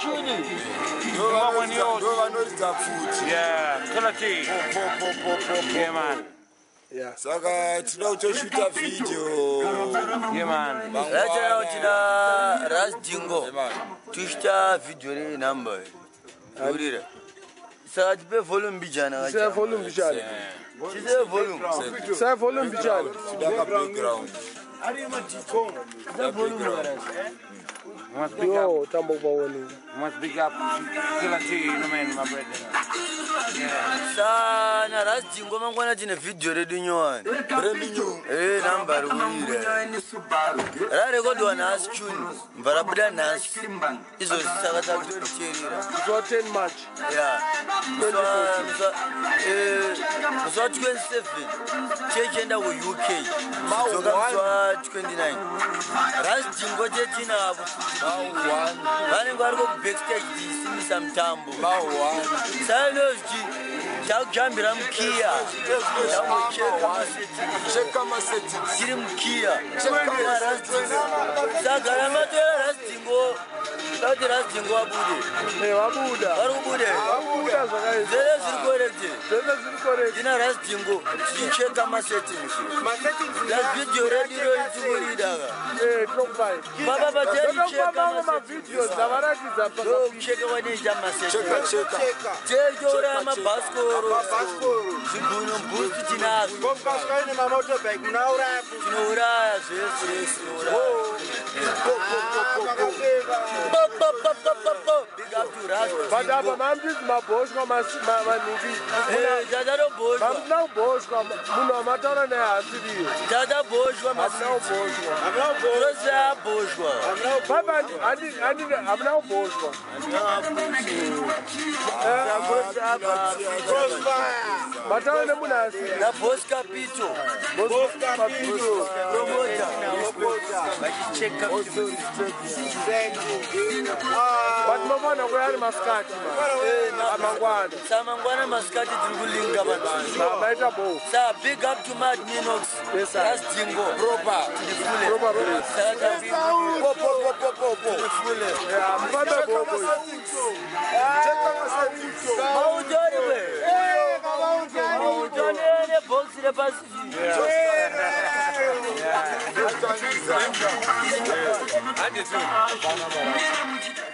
chuni. Ndo vanoridza pfuti. Yeah, Killer T. Po po po po. Yeah, man. Yeah. Saka tinoda kutoshuta video. Yeah, man. Right now tina Ras Dingo. Yeah, man. Tushuta video re number. Urira. Saka tipe volume bijana. Say volume bijana. Chise volume. Say volume bijana. Toda ka background. Chise volume. Must big up. Yo, tambo kubaonera. Must big up Killer T, you know, man, my brother. Yeah. Sana Ras Dingo mangwana tine video redu nyowani. Brand new. Eh, namba rikurira. Rarekodwa nhasi chuni. Mbva rabuda nhasi. Izvozvi saka takutoricherera. Musi wa 10 March. Yeah. Musi wa 27 chechienda kuUK. Dzoka musi wa 29. Ras Dingo chetinavo. Vanenge variko kubackstage tichisimbisa mutambo. Sainozvi takujambira mukiya. Tangocheka masettings. Cheka masettings. Tiri mukiya. Saka ramatora Ras Dingo. Tati Ras Dingo abude. Eh, vabuda. Vari kubude. Vabuda zvakaita. Zvese zviri correct. Zvese zviri correct. Ndina Ras Dingo tichicheka masettings. La video redu iro itikurida ka. Eh, tinokupai. Baba Totokupa pateicheka mamwe masettings. mavideos avaratidza Ndokucheka kwanoita masettings. Cheka cheka. Teitouraya mabhasikoro. Zviguno boost tinazvo. Tinouraya zvese tinouraya. Pa, pa, pa, pa, pa, pa. Big up to Ras But apa Dingo. mamuti mabhoshwa manhingi. Eh, tatatobhoshwa. Hamuna kubhoshwa munhu wamataura naye haasiriyo. Tatabhoshwa Hamuna masiti. kubhoshwa. Tose abhoshwa. Baba hamuna kubhoshwa. Mataura nemunhu asiri. NaBoss Capito. Papito. Promoter. Vachicheka kuti But mafana kuya ari masikati ma. Mangwana. Samangwana masikati tiri kulinga vanhu. Maita bo. Sa big up to Mad Minox. Yes, sir. Ras Dingo. Proper. Tiri Proper place. Saka Po po po po po po. tiri Yeah, mufambe bo boys. Cheka masettings. Mautori we. Mautori nebox repasi. Just I did too.